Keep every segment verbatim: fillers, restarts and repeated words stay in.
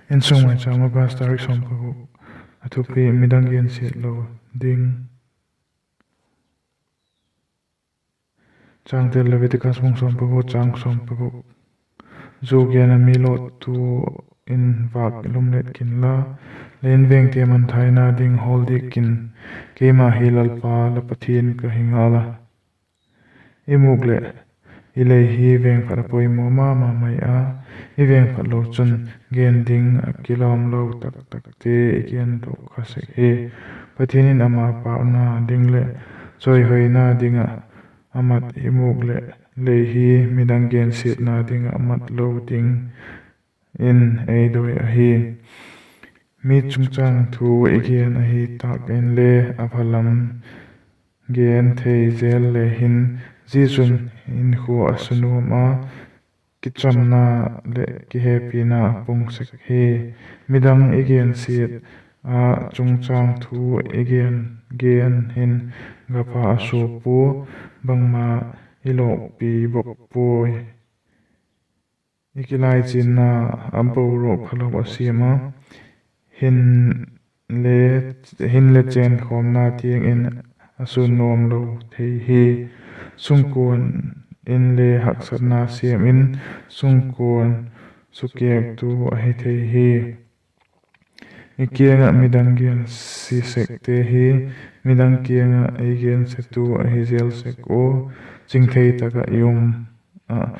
Insung Maicham, August tarik sawm paguk. A thupi: Midang gensiat lo ding. Changtel: Leviticus bung sawm paguk, chang sawm paguk. Zu gen a mi lawttu in vâk lumlet kin la, lei in vengte mangthaina ding hawl diak kin, keima hi Lalpa la Pathian ka hi ngal a. I mûk leh i lei hi vêngphat a poimaw ma ma mai a, i vêngphat lo chun gen ding a kilawm lo tak takte i gendok kha sek hi. Pathian in ama pâkna ding leh chawihoina ding ah a mat i mûk leh lei hi midang gensiatna ding ah mat lo ding in ei doi ahi. Mi chungchâng thu i gen ahi tâk inle a pha lam gen thei zel le hin, zia chun hinkhua a su nuam a, kichamna leh kihepina a pung sek hi. Midang i gensiat a, chungchâng thu i gen gen hin gapha a sua pua, bangma i lawkpi bawk puai. I kilaichinna a boruak phalo a siam a, hin le, hin le chenkhawmna tiang in a su nuam lo thei hi. Sungkuan inle haksatna siam in sungkuan sukêktu ahi thei hi. I kiang ah midang gensia sekte hi midang kiang ah ei gensiatu ahi zel sek ua, chingthei tak ah i um ah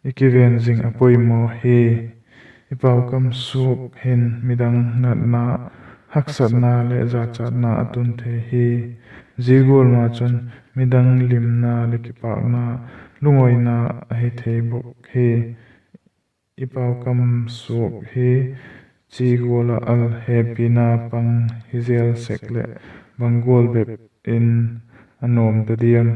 i kiven zing a poimaw hi. I paukam suak hin midang natna, haksatna leh zachatna a tun thei hi. Zia gual ma chun midang limna leh kipâkna, lungawina ahi thei bawk hi. I paukam suak hi chi gual ah al hepina pang hi zel sek leh bang gual bep in a nuam ta diam?